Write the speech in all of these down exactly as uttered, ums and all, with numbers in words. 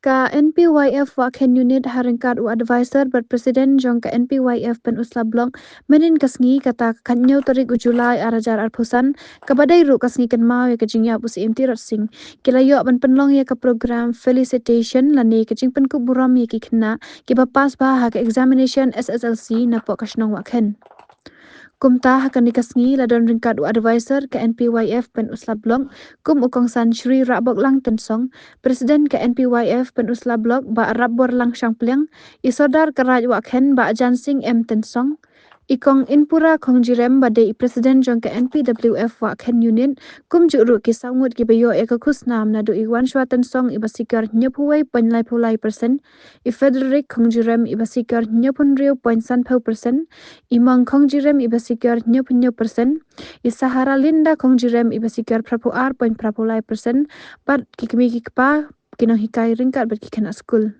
Ka N P Y F Wahkhen Unit ha ryngkat u Advisor bad President jong ka N P Y F Pynursla Block, mynhynnin ka sngi kata ka khathynñiew tarik u July ar hajar arphew san, kaba dei ruh ka sngi kynmaw ïa ka jingïap u Syiem Tirot Sing, ki la ïoh ban pynlong ïa ka program felicitation lane ka jingpynkup burom ïa ki khynnah kiba pass bha ha ka examination S S L C napoh ka shnong Wahkhen. Kumta ha kane ka sngi la don ryngkat u Advisor ka N P Y F Pynursla Block, kum u Kongsan Shri Rahboklang Tynsong, President ka N P Y F Pynursla Block, Bah Rapborlang Shangpliang, i Sordar ka Raid Wahkhen, Bah Jansing M Tynsong, i Kong Inpura Khongjirem ba dei i President jong ka N P W F Wahkhen Unit, kumjuh ruh ki saw ngut kiba ïoh ïa ka khusnam naduh i Wanshwa Tynsong iba secure hynñiewphew wei point laiphew lai percent, i Frederick Khongjirem iba secure hynñiewphew hynriew point sanphew percent, i Mong Khongjirem iba secure hynñiewphew hynñiew percent, i Sahara Linda Khongjirem iba secure phraphew ar point phraphew lai percent, bad ki kmie ki kpa, ki nonghikai ryngkat bad ki khynnah skul.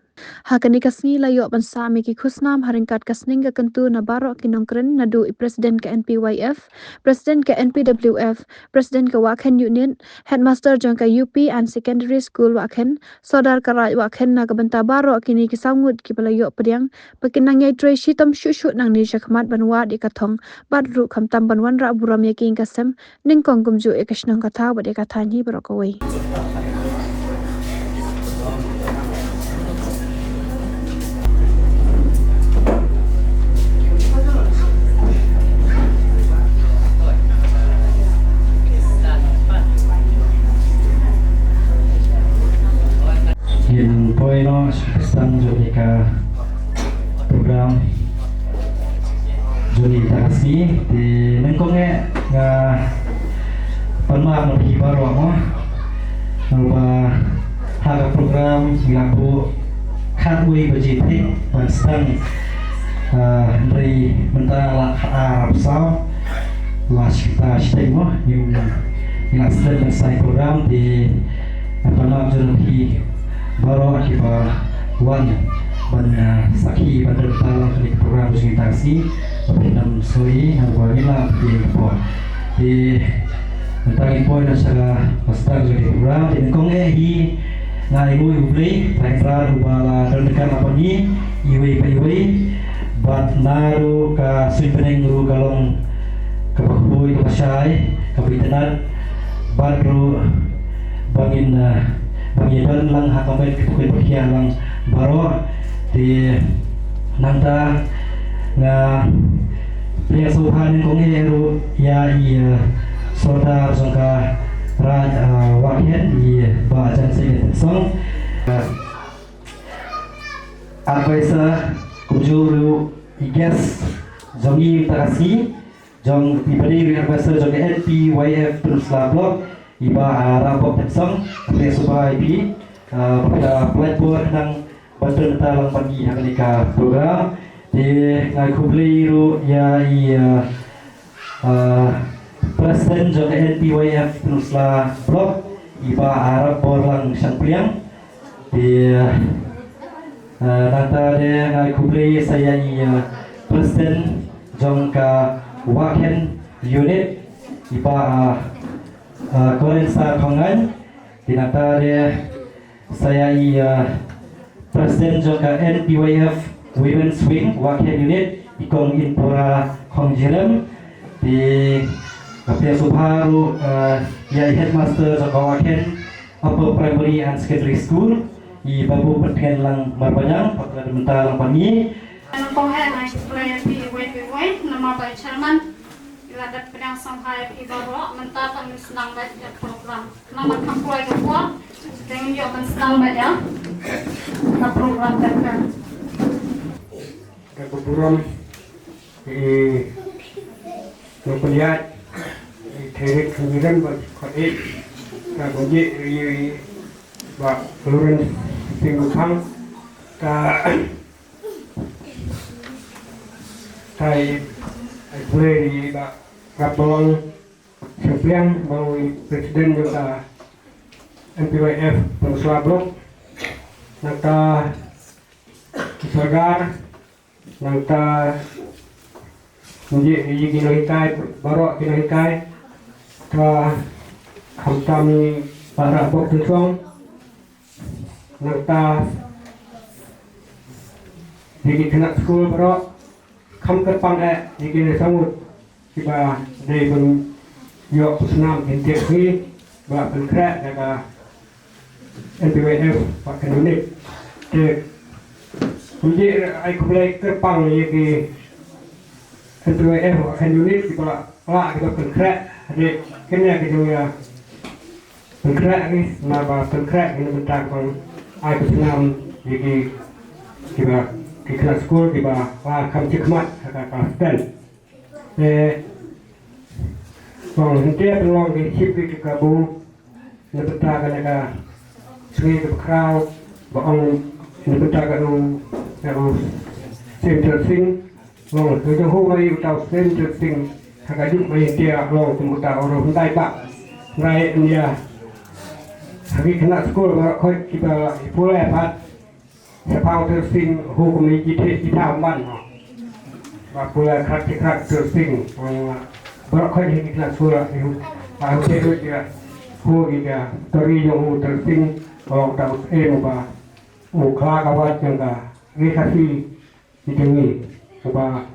Ha kane ka sngi la ïoh ban sam ïa ki khusnam ha ryngkat ka sneng ka kyntu na baroh ki nongkren naduh i President ka N P Y F, President ka N P W F, President ka Wahkhen Unit, Headmaster jong ka U P and Secondary School Wahkhen, Sordar ka Raid Wahkhen na ka bynta baroh kine ki saw ngut kiba la ïoh pdiang ba kin nang ïai trei shitom shuh shuh nangne shakhmat ban wad ïa ka thong bad ruh khamtam ban wanrah burom ïa ki ïing ka sem, nyngkong kumjuh ïa ka shnong ka thaw bad ïa ka thaiñ hi baroh kawei. Ngin poi noh sha ka sdang jong ïa ka program jong ïa ka sngi. Te nyngkong eh nga pan map na phi baroh mo. Naba ha ka program ngi la buh khatwei baje thik ban sdang, ah, hynrei mynta la khatar arphew saw. La shita shiteng mo, ngim, ngi la sdang ban sdang program. Te nga pan map jong phi baroh kiba wan ban, ah, sakhi ban don bynta lang kane ka program jong ngi mynta ka sngi. Ba phin ym sngewsih naba ngin ïa pdiang ka por. Te mynta ngin poi noh sha ka sdang jong ka program. Te nyngkong eh hi nga ai nguh ïa U Blei Trai Kynrad uba la don ryngkat lang bad ngi iwei pa iwei. Bad naduh ka suiñ bneng ruh ka long kaba khuid kaba shai kaba itynnad. Bad ruh ba ngin, ah, ba ngin ïadon lang ha ka met ka pyrkhat ba khiah lang baroh. Te nangta nga pdiang sngewbha nyngkong eh ruh ïa i, ah, Sordar jong ka Raid, ah, Wahkhen, i Bah Jansing Tynsong, ah, advisor kumjuh ruh i guest jong ngi mynta ka sngi. Jong i ba dei ruh i advisor jong ka N P Y F Pynursla Block, i Bah, ah, Rahbok Tynsong, pdiang sngewbha ïa phi, ah, ba phi la pynlait por khnang ban don bynta lang bad ngi ha kane ka program. Te nga ai khublei ruh ïa i, ah, ah, President jong ka N P Y F Pynursla Block, i Bah, ah, Rahborlang Shangpliang. Te, ah, nangta de nga ai khublei sa ïa i, ah, President jong ka Wahkhen Unit, i Bah, ah, ah, Koren Sar Khongaiñ. Te nangta de sa ïa i, ah, President jong ka N P Y F Women's Wing Wahkhen Unit, i Kong Inpura Khongjirem. Te nga pdiang sngewbha ruh, ah, ïa i Headmaster jong ka Wahkhen Upper Primary and Secondary School, i Babu Pyntngen Lang Marbaniang, ba la don bynta lang bad ngi. Nyngkong eh nga ai khublei ïa phi iwei pa iwei, namar ba i Chairman i la dep pdiang sngewbha ïa phi baroh. Mynta tang ngin sdang beit ïa ka program. Namar kham poi ka por, te ngin ïoh ban sdang beit ïa ka program. Te ka, ka burom i nongpynïaid, i Thairit Khongjiren ba khot i, ka bynta i Bah Lawrence Singh Muphang, ka, ka i, i Blei i Bah Rahborlang Shangpliang, ba u i President jong ka N P Y F Pynursla Block, nangta ki Sordar, nangta ngi, ngi ki nonghikai, baroh ki nonghikai, ta khamtam i Bah Rahbok Tynsong, nangta ïa ki khynnah skul baroh, kham kyrpang eh ïa ki nongshong ngut kiba dei ban ïoh snam ki tiak hi ba pynkhreh da ka N P Y F bad ka unit. Te kumjuh ai khublei kyrpang ïa ki N P Y F bad ka unit kiba lah kiba pynkhreh, hadien kane ka jong ïa pynkhreh ni, naba pynkhreh ni bynta ban ai ka snam ïa ki kiba ki khynnah skul kiba la kham shakmat ha ka klas ten. Te kong hynte pynlong ki ship ki kabu na bynta kane ka sngi kaba khraw ba ong na bynta ka u ka u Central Sing. Long tu jong hu mai uta u Central Sing ha ka juk mai dia long kum uta u ru hynte ba rai nia ha ki khynnah skul ba khoi kiba pule pat. Shaphang Tyrfing hu kum i jithe jitha man. Ba pula khrak ti khrak Tyrfing. Baroh khoi hi ki khynnah skul hi hu. Ba hu te hu ki hu ki ka tori jong hu Tyrfing. Ong ta u em ba u khla ka wat jong ka ri Khasi ki jong ngi. Ba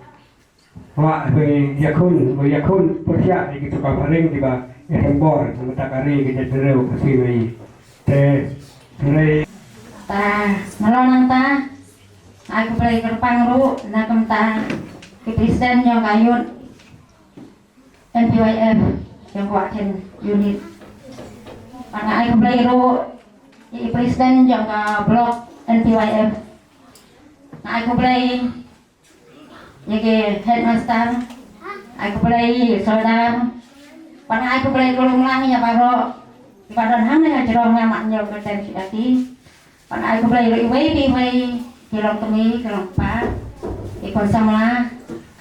Wah, wei ïakhun, wei ïakhun pyrshah ïa ki suka phareng kiba ïa hembor na bynta ka ri ka jaitbynriew Khasi wei. Te hynrei ta nalor nangta ai khublei kyrpang ruh na ka bynta ki president jong ka youth N P Y F jong ka Wah Then unit. Bad nga ai khublei ruh ïa i president jong ka block N P Y F. Nga ai khublei ïa ki headmaster, ai khublei ïa i sordar, bad nga ai khublei ka long lang ïa baroh kiba don hangne ha jrong nga, mat ñiew kyrteng shi kati. Bad nga ai khublei ruh iwei pa iwei, ki long kmie, ki long kpa, ki khun samla,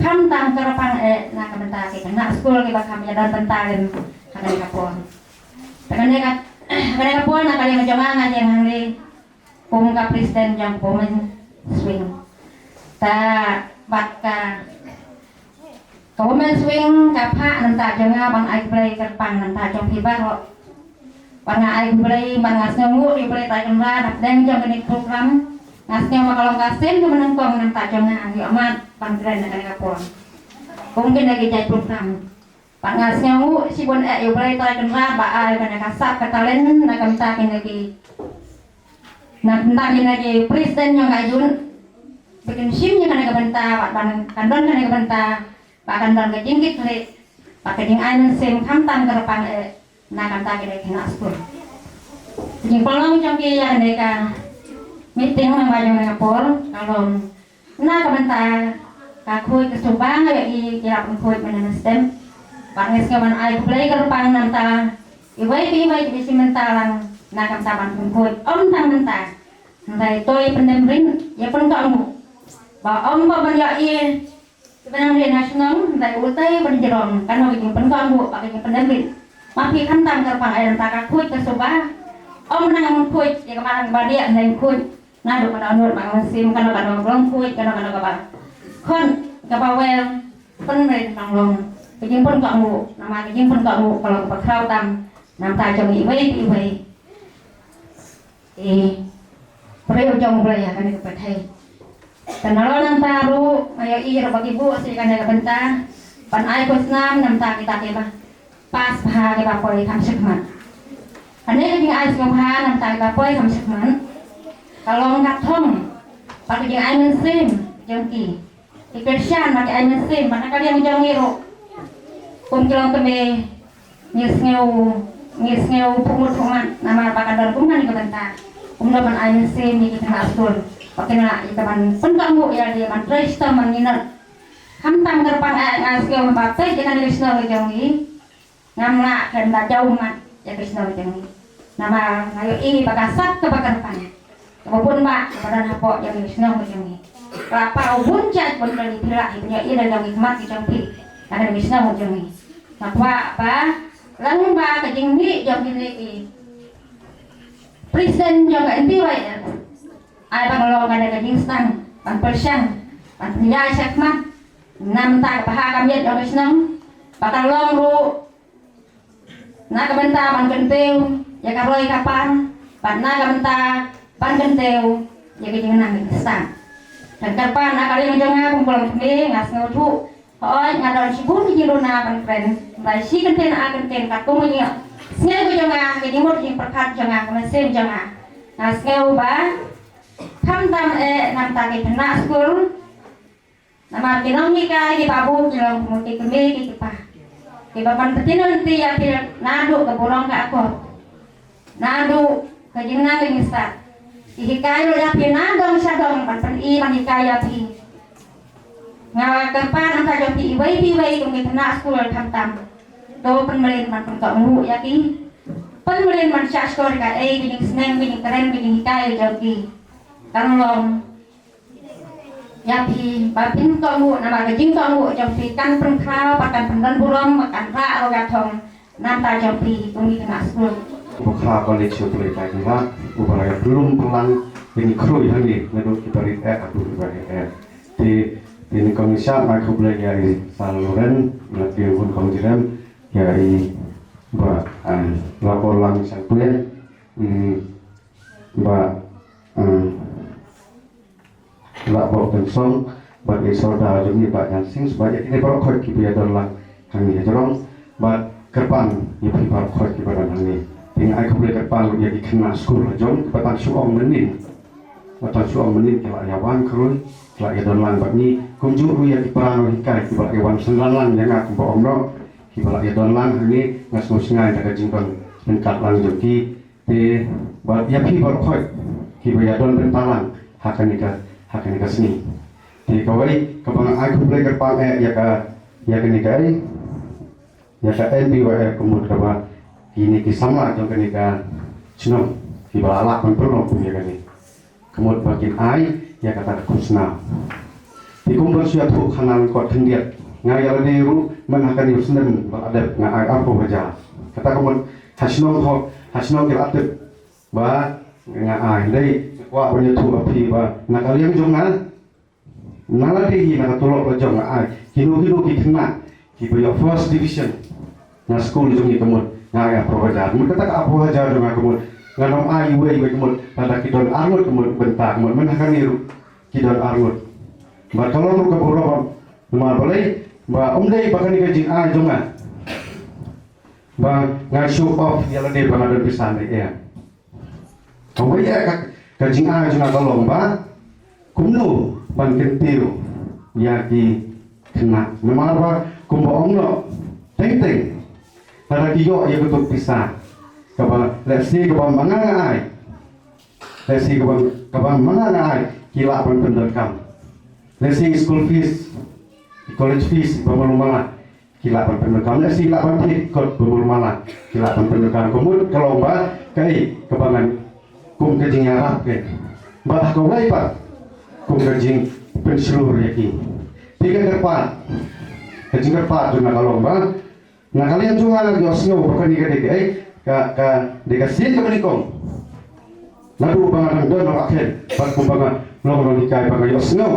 khamtam kyrpang eh na ka bynta ki khynnah skul kiba kham ïa don bynta lem ha kane ka por. Te kane ka, kane ka por na ka liang jong nga nga ïeng hangne kum ka president jong ka women swing. Ta bad ka, ka women swing ka phah na bynta jong nga ban ai khublei kyrpang na bynta jong phi baroh. Bad nga ai khublei bad nga sngewnguh ïa u Blei Trai Kynrad hapdeng jong kane ka program. Nga sngew ba ka long ka sien kaba nyngkong na bynta jong nga ïoh mad ban kren na kane ka por kum kine ki jait program. Bad nga sngewnguh shibun eh ïa u Blei Trai Kynrad ba ai kane ka sap ka talent na ka bynta kine ki, na ka bynta kine ki president jong ka youth. Ba kin shim ïa kane ka bynta bad ban kan don kane ka bynta ba kan don ka jingkitkhlieh bad ka jingai mynsiem khamtam kyrpang eh na ka bynta kine ki khynnah skul. Ka jingpynlong jong ki ïa kane ka meeting mynba jong kane ka por ka long na ka bynta ka khuid ka suba nga ïohi ki la pynkhuid mynne mynstep. Bad nga sngew ban ai khublei kyrpang na bynta iwei pa iwei kiba shim bynta lang na ka bynta ban pynkhuid. Ym tang mynta, hynrei to ïa pyndem rit, ïa pynkohnguh ba ym ba ban ïohi kiba nang rit na shnong, hynrei utai ban jrong kano ka jingpynkohnguh bad ka jingpyndem rit. Ma phi khamtam kyrpang ai na bynta ka khuid ka suba. Ym nang ban khuid ïa ka marang ba diah, hynrei khuid naduh kano kano ba ka mynsiem, kano kano ka long khuid, kano kano kaba khot, kaba wer, pynrem nang long ka jingpynkohnguh, namar ka jingpynkohnguh ka long kaba khraw tam na bynta jong iwei pa iwei i briew jong U Blei ha kane ka pyrthei. Te nalor nangta ruh nga ïohi ruh ba ki buh sha kane ka bynta ban ai khusnam na bynta kita kiba pass bha, kiba poi kham shakmat. Kane ka jingai sngewbha na bynta kiba poi kham shakmat ka long ka thong bad ka jingai mynsiem jong ki. Ki kyrshan bad ki ai mynsiem bad na ka liang jong ngi ruh kum ki longkmie ngi sngew, ngi sngew phung mut phung mat namar ba ka don kum kane ka bynta. Kumno ban ai mynsiem ïa ki khynnah skul ba kin lah ïa ka ban pynkohnguh ïa lade, ban trei shitom, ban minot. Khamtam kyrpang eh nga sngew ba peit ïa kane ka shnong ka jong ngi. Ngam lah khlem da jaw mat ïa ka shnong jong ngi. Namar nga ïohi ba ka sap kaba kyrpang, kaba bun bah kaba don hapoh jong ka shnong jong ngi. Ka la paw bun jait bun kali, phi lah hi pynïohi da jong ki khmat ki jong phi na ka shnong jong ngi. Nga kwah ba lang ba ka jingmih jong kine ki president jong ka N P Y F ai ba ka long kane ka jingsdang ban pyrshang, ban pynïaid shakhmat na ka bynta ka bha ka miat jong ka shnong, ba ka long ruh na ka bynta ban kyntiew ïa ka roi ka par, bad na ka bynta ban kyntiew ïa ka jingïalang jingstad. Te kyrpad na ka liang jong nga kum u nongkynrad, nga sngewthuh, hooid, nga don shibun ki jingduna ban kren, hynrei shi kyntien ar kyntien katkum ka jingsngew ka jong nga, ka jingmut jingpyrkhat jong nga, ka mynsiem jong nga, nga sngew ba khamtam eh na bynta ki khynnah skul, namar ki nonghikai kiba bun ki long kum ki kmie ki kpa kiba ban pynlong ïa phi naduh ka burom ka akor, naduh ka jingnang ka jingstad. Ki hikai ruh ïa phi na dong sha dong ban pyni ban hikai ïa phi. Nga kyrpad na ka jong phi iwei pa iwei kum ki khynnah skul khamtam, to pynmlien ban pynkohnguh ïa ki, pynmlien ban shah shkor ïa kaei ka jingsneng, ka jingkren, ka jinghikai ka jong ki. Kan long ïa phi ba phin kohnguh, namar ka jingkohnguh jong phi kan pynkhaw bad kan pyndon burom bad kan rah ruh ka thong na bynta jong phi kum ki khynnah skul. Bakla College Shuh Pule Kai Kynrad uba la ïapylum pynlang ïa ngi khrui hangne naduh ki barit eh haduh ki barit eh. Te te ni kong Ishak, ai khublei ïa i Sir Loren, ïa i Wun Kong Jirem, ïa i Bah, ah, Lakolang Shangpien, mm, Bah, ah, Lahbok Tynsong, bad i sordar jong ngi Bah Jan Singh, bad ïa kine baroh khoit kiba ïadon lang hangne hajrong, bad kyrpang ïa phi baroh khoit kiba don hangne. Te nga ai khublei kyrpang ïa ki khynnah skul hajrong kiba tang shu ong mynnin. Ba tang shu ong mynnin ki la ïa wan khrui, ki la ïa don lang bad ngi. Kumjuh ruh ïa ki para nonghikai kiba la ïa wan synran lang ïa nga kumba ong noh, kiba la ïa don lang hangne, nga sngewsynei da ka jingdon ryngkat lang jong ki. Te bad ïa phi baroh khoit kiba ïa don bynta lang ha kane ka, ha kane ka sngi. Te kawei kaba nga ai khublei kyrpang eh ïa ka, ïa kane ka, eh, ïa ka N P Y F ka mut kaba kine ki samla jong kane ka shnong kiba la lah ban pynlong kum ïa kane. Ka mut ba kin ai ïa kata ka khusnam. Te kumba shu ïathuh khana lyngkot khyndiat, nga ïa lade ruh man ha kane u snem ba la dep nga ai arphew hajar. Kata ka mut ha shnong ho, ha shnong ki la tip ba nga ai. Dei nga kwah ban ïathuh ha phi ba na ka liang jong nga, na lade hi na ka tulop la jong nga ai kino kino ki khynnah kiba ïoh first division na skul jong ngi ka mut nga ai arphew hajar. Mut kata ka arphew hajar jong nga ka mut ngan ym ai iwei iwei ka mut, lada ki don arngut ka mut bynta ka mut, man ha kane ruh ki don arngut. Bad ka long ruh ka burom namar balei ba ym dei ba kane ka jingai jong nga ba nga show off ïa lade ba nga don pisa ne em. Kawei eh ka, ka jingai jong nga ka long ba kumno ban kyntiew ïa ki khynnah. Namar ba kumba ong noh, teng teng lada ki ïoh ïa kato ka pisa kaba, let's say, kaba ma nga nga ai, let's say, kaba, kaba ma nga nga ai, ki lah ban pyndonkam, let's say, school fees, college fees ba malu mala, ki lah ban pyndonkam. Lehse lah ban thied kot ba malu mala, ki lah ban pyndonkam. Ka mut ka long ba kaei kaba ngan kum ka jingïarap kein, bad ha kawei pat kum ka jingpynshlur ïa ki. Te ka kyrpad, ka jingkyrpad jong nga ka long ba na ka liang jong nga nga ïohsngew ba kane ka dei kaei, ka, ka dei ka sien kaba nyngkong. Naduh ba nga dang don ha Rakhine bad kumba nga long nonghikai ba nga ïohsngew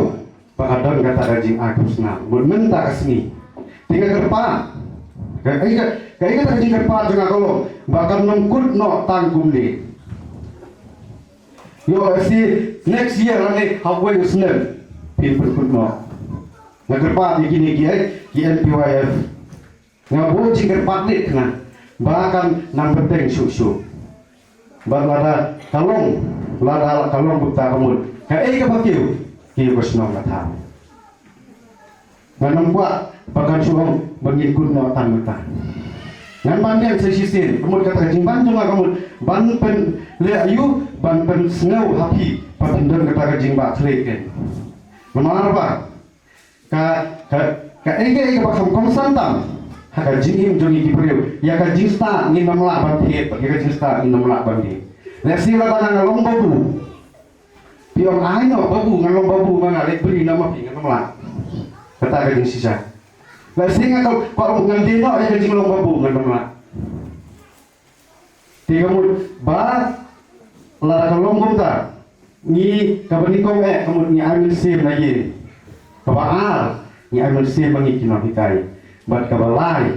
ba ka don kata ka jingai khusnam. Mut mynta ka sngi te nga kyrpad. Kaei ka, kaei kata ka jingkyrpad jong nga ka long ba kan ym kut noh tang kumne. Ïoh, lehse next year lane ha kawei u snem phin pynkut noh. Nga kyrpad ïa kine ki, eh, ki N P Y F. Nga buh jingkyrpad leit khnang ba kan nang bteng shuh shuh. Bad lada ka long, lada ka long kumta ka mut kaei kaba kiew, kiew ka shnong ka thaw. Ngan ym kwah ba kan shu ong ba ngin kut noh tang mynta. Ngan ban biang sa shisien, ka mut kata ka jingban jong nga ka mut ban pynleh aïu, ban pynsngew ha phi ba phin don kata ka jingbakla kein. Namar ba ka, ka, kaei kaei kaba kham kongsan tam ha ka jingim jong ngi ki briew, ïa ka jingstad ngin ym lah ban thied, ïa ka jingstad ngin ym lah ban thied. Lehse lada nga long babu, phi ong ai noh babu, ngan long babu ma nga, leit bri noh ma phi, ngan ym lah. Kata ka jingshisha. Lehse nga kwah ong ngan die noh ïa ka jinglong babu, ngan ym lah. Te ka mut ba lada ka long kumta, ngi, kaba nyngkong eh ka mut ngi ai mynsiem na ïing. Kaba ar ngi ai mynsiem ma ngi ki nonghikai. Bad kaba lai,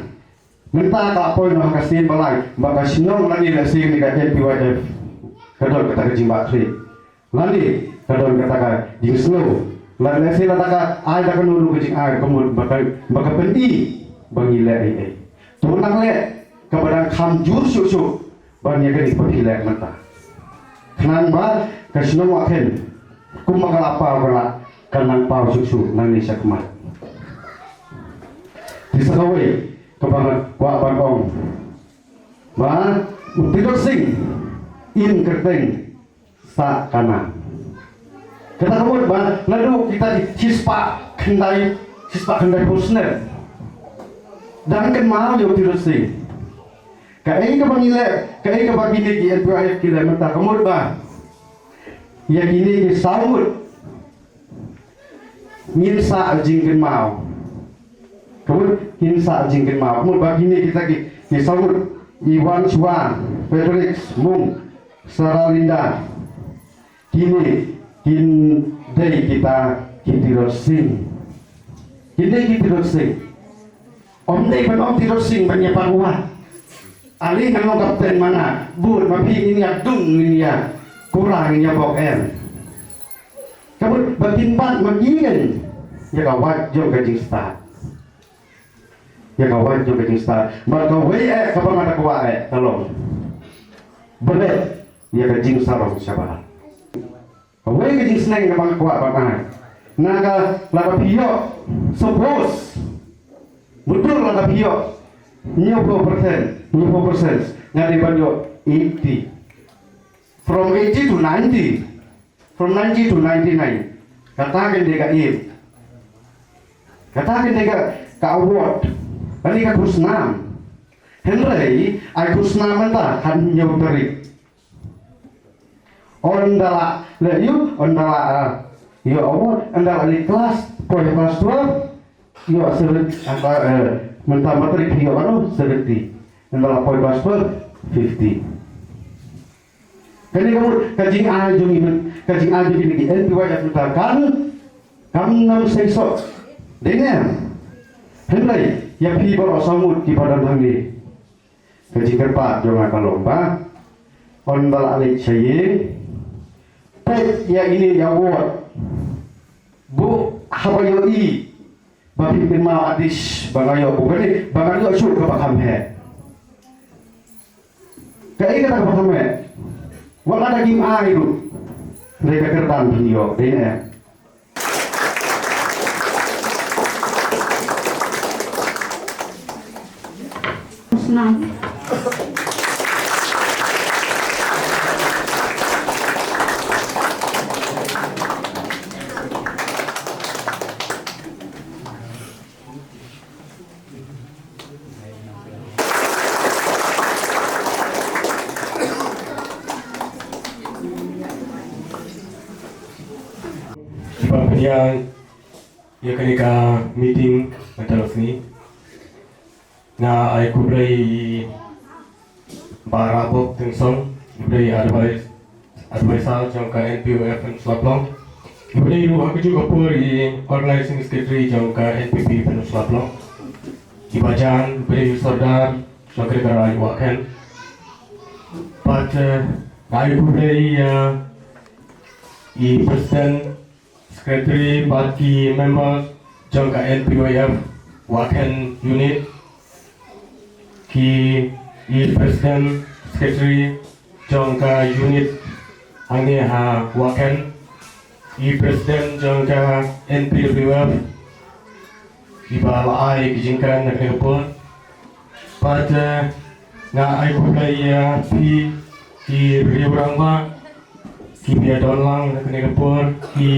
mynta ka la poi noh ha ka sien ba lai ba ka shnong lane lehse kane ka N P Y F ka don kata ka jingbakla. Lane ka don kata ka jingsngew, lane lehse lada ka ai da kano kano ka jingai, ka mut ba ka, ba ka pyni ba ngi leh ei ei. To nang leh kaba dang kham jur shuh shuh ban ïa kane kaba phi leh mynta, khnang ba ka shnong Wahkhen kumba ka la paw ka la, kan nang paw shuh shuh nangne shakhmat. Te sa kawei kaba nga kwah ban ong ba u Tirot Sing im kyrteng sa ka nam. Kata ka mut ba naduh kita shispah khyndai, shispah khyndaiphew snem dang kynmaw ïa u Tirot Sing. Kaei kaba ngi leh, kaei kaba kine ki N P Y F ki leh mynta, ka mut ba ïa kine ki saw ngut ngin sa jingkynmaw. Ka mut ngin sa jingkynmaw. Ka mut ba kine kita ki, ki saw ngut, i Wan Shuwa, Frederick Mung, Sarah Linda. Kine kin dei kita ki Tirot Sing. Kin dei ki Tirot Sing. Ym dei ban ong Tirot Sing ban ïa pat wad. Ale ngan long kapten ma nga, bud ma phi ngin ïa dung, ngin ïa kura, ngin ïa bok, em. Ka mut ba kin bat ma ngi ïa ka wad jong ka jingstad. Ïa ka wad jong ka jingstad. Bad kawei eh kaba nga da kwah eh ka long, bret ïa ka jingsarong shabar. Kawei ka jingsneng kaba nga kwah ban ai. Na ka, lada phi ïoh, suppose, mutdur lada phi ïoh hynñiewphew percent, hynñiewphew percent, nga dei ban ïoh eighty. From eighty to ninety. From ninety to ninety-nine. Kata kan dei ka aim. Kata kan dei ka, ka award. Kane ka khusnam. Hynrei ai khusnam mynta, ha hynñiew tarik. Ynda la leh ïoh, ynda la, ah, ïoh award, ynda la leit klas, poi klas twelve, ïoh seven, ah, eh, mynta matrik ïoh ano, seventy. Ynda la poi klas twelve, fifty. Kane ka mut ka jingai jong ngi, ka jingai jong ngi ki N P Y F mynta kan, kam nang seisoh. Dei ne em? Hynrei ïa phi baroh saw ngut kiba don hangne, ka jingkyrpad jong nga ka long ba ynda la leit sha ïing, peit ïa ine i award. Bad haba ïohi ba phin kynmaw, adis, ba nga ïoh bun kane, ba nga ïoh shuh kaba kham heh. Kaei kata kaba kham heh? Wat lada kim ai ruh, hynrei ka kyrdan phin ïoh, dei ne em? Snam. Kiba pynïaid ïa kane ka meeting mynta ka sngi. Nga ai khublei ïa i Bah Rabok Tynsong, uba dei advice, advisor jong ka N P Y F Peninsula Blong. Uba dei ruh ha kajuh ka por i organizing secretary jong ka N P P Peninsula Blong. I Bah Jan, uba dei i Sordar jong ka Ri Kynrad Wahkhen. Bad, eh, nga ai khublei ïa i president, secretary bad ki members jong ka N P Y F Wahkhen unit, ki, i president, secretary jong ka unit hangne ha Wahkhen, i president jong ka N P W F, iba la ai ki jingkren na kane ka por. Bad, eh, nga ai khublei ïa phi ki riew rangbah kiba ïadon lang na kane ka por, ki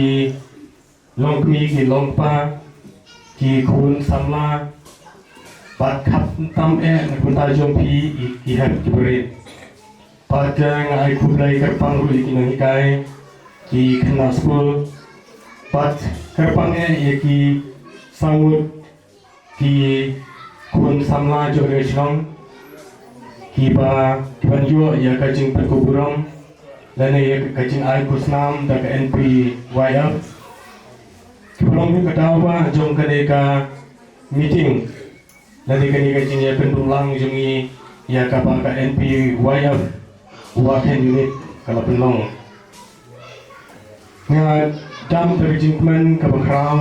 longkmie, ki longkpa, ki khun samla, bad khamtam eh na ka bynta jong phi i, i hep ki barit. Bad, eh, nga ai khublei kyrpang ruh ïa ki nonghikai, ki khynnah skul, bad kyrpang eh ïa ki saw ngut ki khun samla jong ka shnong, kiba, kiban ïoh ïa ka jingpynkhuid burom lane ïa ka jingai khusnam da ka N P Y F. Kiba long ka daw ba jong kane ka meeting lane kane ka jingïakynduh lang jong ngi ïa kaba ka N P Y F Wahkhen unit ka la pynlong. Nga dam da ka jingkmen kaba khraw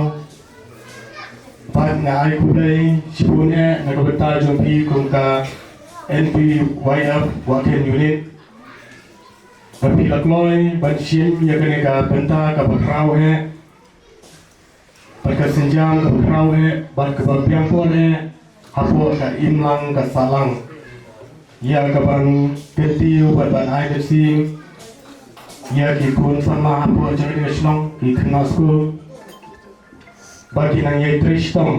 bad nga ai khublei shibun eh na ka bynta jong phi kum ka N P Y F Wahkhen Unit ba phi la kloi ban shim ïa kane ka bynta kaba khraw eh bad ka sienjam kaba khraw eh bad kaba biang por eh hapoh ka imlang ka sahlang ïa ka ban kyntiew bad ban ai lynti ïa ki khun samla hapoh jong ka shnong, ki khynnah skul bad ki nongïatrei shitom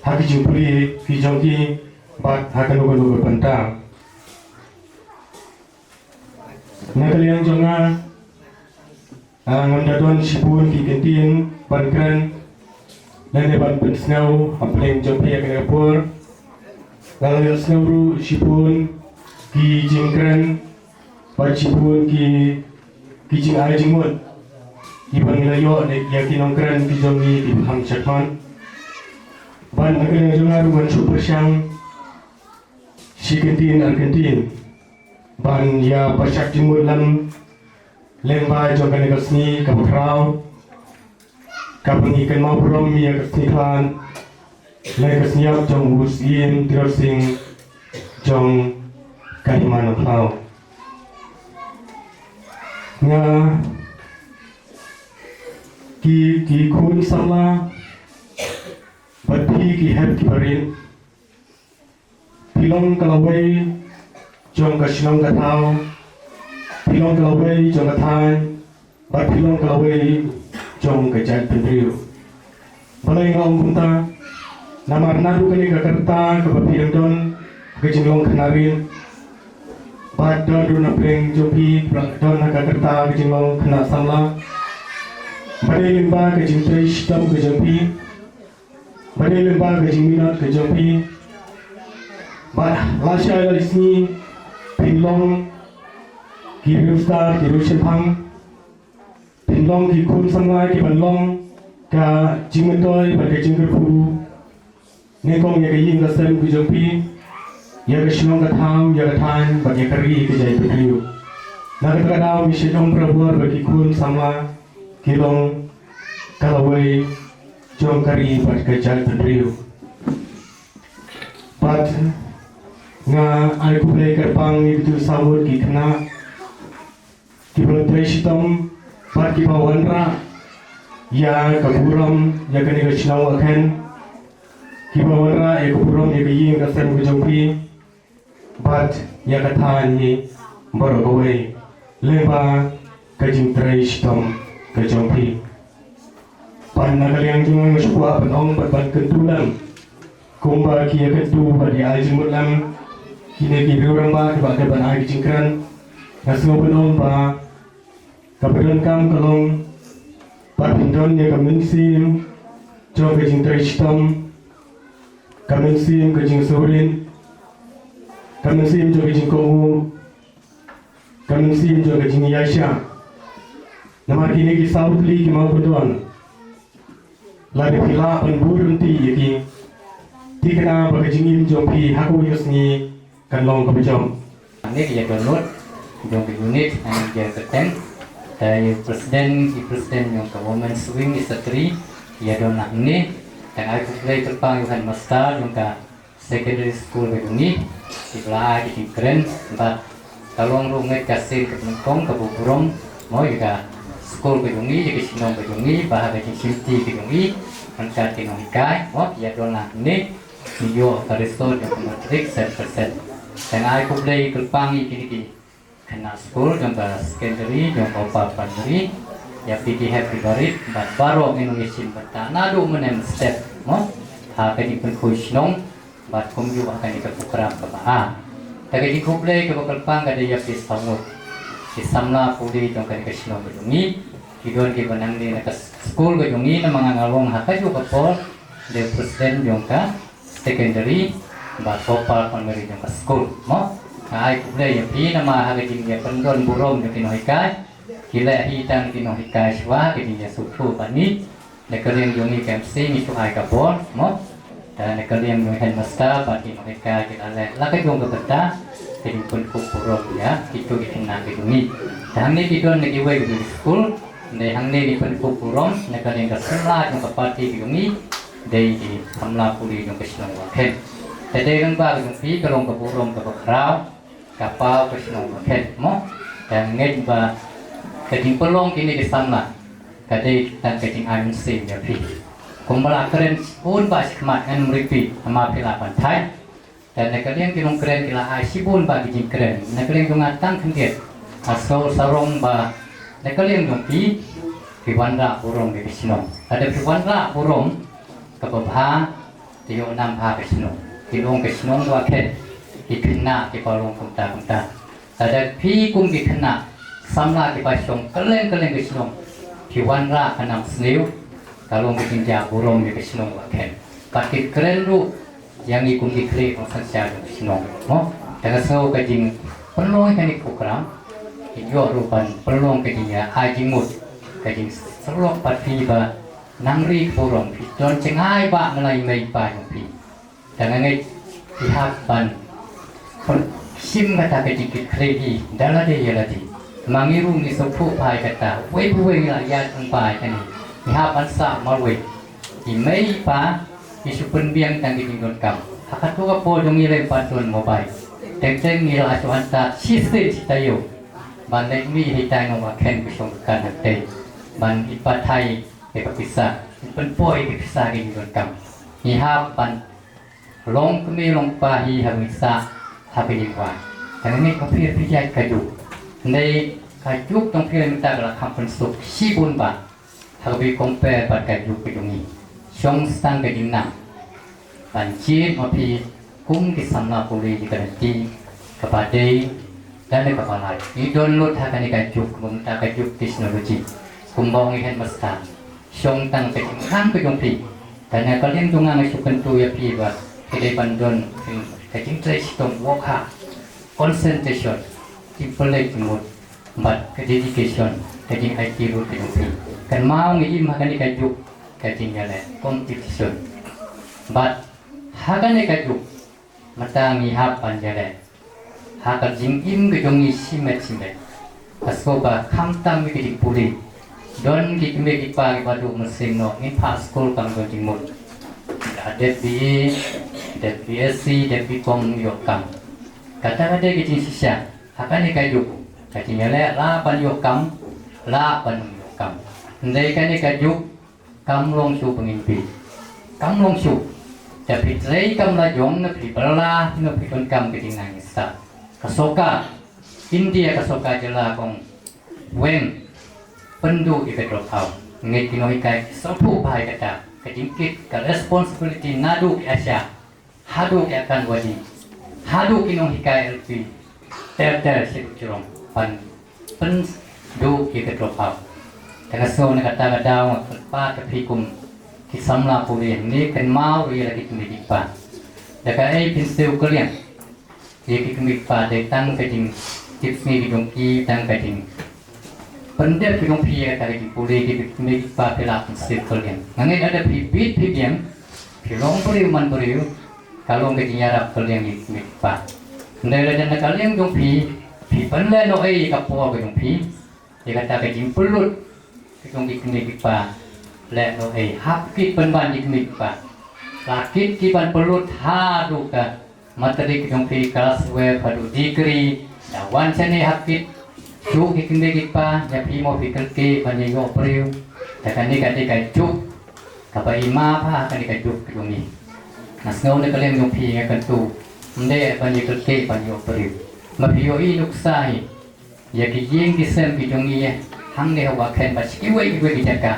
ha ki jingpule ki jong ki bad ha kano kano ka bynta. Na ka liang jong nga, ah, ngam da don shibun ki kyntien ban kren lane ban pynsngew hapdeng jong phi ha kane ka por. Nga la ïohsngew ruh shibun ki jingkren bad shibun ki ki jingai jingmut kiba ngi la ïoh na ïa ki nongkren ki jong ngi kiba kham shakhmat. Bad na ka liang jong nga ruh ngan shu pyrshang shi kyntien ar kyntien ban ïa pyrshang jingmut lem lyngba jong kane ka sngi kaba khraw kaba ngi kynmaw burom ïa ka sngi khlad lane ka sngi ïap jong u Syiem Tirot Sing jong ka Hima Nongkhlaw. Nga ki ki khun samla bad phi ki hep ki barit, phi long ka lawei jong ka shnong ka thaw, phi long ka lawei jong ka thaiñ bad phi long ka lawei jong ka jaitbynriew. Balei nga ong kumta? Namar naduh kane ka rta kaba phi dang don ka jinglong khynnah rit bad don ruh na pdeng jong phi ba don ha ka rta ka jinglong khynnah samla. Ba dei lyngba ka jingtrei shitom ka jong phi, ba dei lyngba ka jingminot ka jong phi, ba la shai la sngi phin long ki riewstad ki riewshemphang, phin long ki khun samla kiban long ka jingmyntoi bad ka jingkyrkhu nyngkong ïa ka ïing ka sem ka jong phi, ïa ka shnong ka thaw, ïa ka thaiñ bad ïa ka ri ka jaitbynriew. Na kata ka daw ngi shait ong barabor ba ki khun samla ki long ka lawei jong ka ri bad ka jaitbynriew. Bad nga ai khublei kyrpang ïa kitu saw ngut ki khynnah kiba la trei shitom bad kiba wanrah ïa ka burom ïa kane ka shnong Wahkhen, kiba wanrah ïa ka burom ïa ka ïing ka sem ka jong phi bad ïa ka thaiñ hi baroh kawei lyngba ka jingtrei shitom ka jong phi. Bad na ka liang jong nga nga shu kwah ban ong bad ban kyntu lem kumba ki ïa kyntu bad ïa ai jingmut lem kine ki riewrangbah kiba dei ban ai ki jingkren. Nga sngew ban ong ba kaba donkam ka long ba phin don ïa ka mynsiem jong ka jingtrei shitom, ka mynsiem ka jingsngewrit, ka mynsiem jong ka jingkohnguh, ka mynsiem jong ka jingïaishah. Namar kine ki saw tylli ki mawbyndon lada phi lah ban bud ryntih ïa ki, thikna ba ka jingim jong phi ha kawei ka sngi kan long kaba jop. Hangne ki ïa download jong ka unit hangne ki ïa kyrteng. Te ïa president, i president jong ka women's wing, i secretary, ïa don hangne. Te ai khublei kyrpang ïa u headmaster jong ka secondary school ka jong ngi, kiba la ai ka jingkren bad ka long ruh ngeit ka sien kaba nyngkong kaba burom mo ïa ka school ka jong ngi, ïa ka shnong ka jong ngi, ba ha ka jingshimti ka jong ngi, ryngkat ki nonghikai mo ïa don hangne. Ngi ïoh ka result jong ka matric sat percent. Te nga ai khublei kyrpang ïa kine ki khynnah skul jong ka secondary, jong ka upper primary, ïa phi ki hep ki barit bad baroh ngi nongïashim bynta naduh mynne mynstep mo ha ka jingpynkhoi shnong bad kumjuh ha kane ka program kaba ha. Te ka jingkhublei kaba kyrpang ka dei ïa phi saw ngut ki samla pule jong kane ka shnong ka jong ngi. Ki don kiba nangne na ka skul ka jong ngi namar nga nga long ha kajuh ka por dei president jong ka secondary bad upper primary jong ka skul mo. Nga ai khublei ïa phi namar ha ka jingïapyndon burom jong ki nonghikai, ki leh hi tang ki nonghikai shuwa ha ka jingïasngewthuh bad ngi. Na ka liang jong ngi ka M C ngi shu ai ka bor mo. Te na ka liang jong headmaster bad ki nonghikai ki la leh la ka jong ka bynta. Ka jingpynkup burom ïa kito ki khynnah ki jong ngi. Te hangne ki don na kiwei ki skul, hynrei hangne ngi pynkup burom na ka liang ka samla jong ka party ki jong ngi, dei ki samla pule jong ka shnong Wahkhen. Te dei lyngba ka jong phi ka long ka burom kaba khraw, ka paw ka shnong Wahkhen mo. Te ngeit ba ka jingpynlong kine ki samla ka dei tang ka jingai mynsiem ïa phi. Kumba la kren shibun ba shakhmat, ngan ym repeat, namar phi lah ban thait. Te na ka liang ki nongkren ki la ai shibun ba ki jingkren. Na ka liang jong nga tang khyndiat, nga sngew sarong ba na ka liang jong phi, phi wanrah burom ïa ka shnong. Lada phi wanrah burom kaba bha, te ïoh nam bha ka shnong. Ki long ka shnong Wahkhen, ki khynnah kiba long kumta kumta. Lada phi kum ki khynnah samla kiba shong kylleng kylleng ka shnong, phi wanrah ka nam sniew, ka long ka jingjah burom ïa ka shnong Wahkhen. Bad ki kren ruh ïa ngi kum ki khlieh nongsynshar jong ka shnong mo. Te nga sngew ka jingpynlong ïa kane ka program, ka ïoh ruh ban pynlong ka jingïa ai jingmut, ka jingsylok bad phi ba nang ri ka burom, phi don jngai ba na la i mei i pa jong phi. Te nga ngeit phi hap ban shim kata ka jingkitkhlieh hi da lade ïa lade. Ma ngi ruh ngi sngewthuh bha ïa kata, uwei pa uwei ngi la ïaid lyngba ïa kane. Ngi hap ban sah marwei. I mei i pa ki shu pynbiang tang ki jingdonkam. Ha kato ka por jong ngi lem pat don mobile. Teng teng ngi la shu hynta shisien shi taïew ban leit mih ha itai i nong Wahkhen ka shong ka kan hangtei ban ïa pathai ïa ka pisa, pynpoi ïa ka pisa ki jingdonkam. Ngi hap ban long kmie long kpa hi ha ka jingïasah, ha ka jingwan. Te nga ngeit ba phi, phi ïaid kajuh. Hynrei kajuh jong phi mynta ka la kham pynsuk shibun bha ha kaba i compare bad kajuh ka jong ngi. Shong tang ka jingnang ban jied ma phi kum ki samla pule ïa ka lynti kaba dei da kaba lai. Ngi don lut ha kane kajuh, kumba mynta kajuh technology. Kumba ong i headmaster, shong tang ka jingnang ka jong phi. Te na ka liang jong nga nga shu kyntu ïa phi ba phi dei ban don ka jingtrei shitom, wok hard, concentration, jingpynleit jingmut bad ka dedication, ka jingaiti ruh ka jong phi. Kynmaw ngi im ha kane kajuh ka jingïaleh, competition. Bad ha kane kajuh mynta ngi hap ban ïaleh ha ka jingim ka jong ngi shimet shimet. Nga sngew ba khamtam ïa ka jingpule, don ki kmie ki kpa kiba duh mynsiem noh, ngin phah skul kam don jingmut. Dep B A, dep B Sc, dep B Com ïoh kam. Kata ka dei ka jingshisha ha kane kajuh ka jingïaleh, lah ban ïoh kam, lah ban ym ïoh kam. Hynrei kane kajuh kam long shuh ba ngin bieit. Kam long shuh. Te phi trei kam la jong, ne phi bylla, ne phi donkam ka jingnang jingstad. Ka sorkar India, ka sorkar jylla, kong weng, pynduh ïa ka drop out. Ngeit ki nonghikai ki sngewthuh bha ïa kata. Ka jingkit, ka responsibility naduh ki ASHA haduh ki Anganwadi, haduh ki nonghikai L P, ter ter sha ka jrong ban pynduh ïa ka drop out. Te nga sngew na kata ka daw nga kyrpad ïa phi kum ki samla pule hangne, kynmaw ïa la ki kmie ki kpa. Da kaei phin siew kylliang ïa ki kmie ki kpa? Dei tang ka jingtip sngi ki jong ki, tang ka jing pyndep ki jong phi ïa kata ka jingpule, ki kmie ki kpa phi lah pynsiew kylliang. Nga ngeit lada phi bieit phi biang, phi long briew man briew, ka long ka jingïarap kylliang ïa ki kmie ki kpa. Hynrei lada na ka liang jong phi, phi pynlehnohei ïa ka por ka jong phi ïa kata ka jingpynlut ka jong ki kmie ki kpa, lehnohei, hap kit pynban ki kmie ki kpa. La kit ki ban pynlut haduh ka matric ka jong phi, class twelve haduh degree, da wan shane hap kit. Shuh ki kmie ki kpa, ïa phi mo phi kyrkieh ban ïa ïoh briew. Te kane ka dei kajuh kaba i ma bha, kane kajuh ka jong ngi. Nga sngew na ka liang jong phi nga kyntu, ym dei ban ïa kyrkieh ban ïoh briew. Ma phi ïohi nuksa hi ïa ki ïing ki sem ki jong ngi hangne ha Wahkhen bad sha kiwei kiwei ki jaka.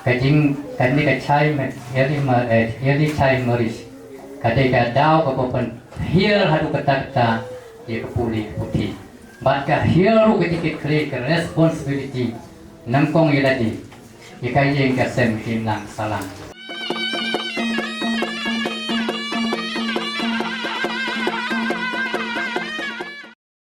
Ka jing, kane ka child ma-, early ma-, eh, early child marriage ka dei ka daw kaba pynhiar haduh katta katta ïa ka pule ka puthi. Bad ka hiar ruh ka jingkitkhlieh, ka responsibility nyngkong ïa lade, ïa ka ïing ka sem, ka imlang ka sahlang.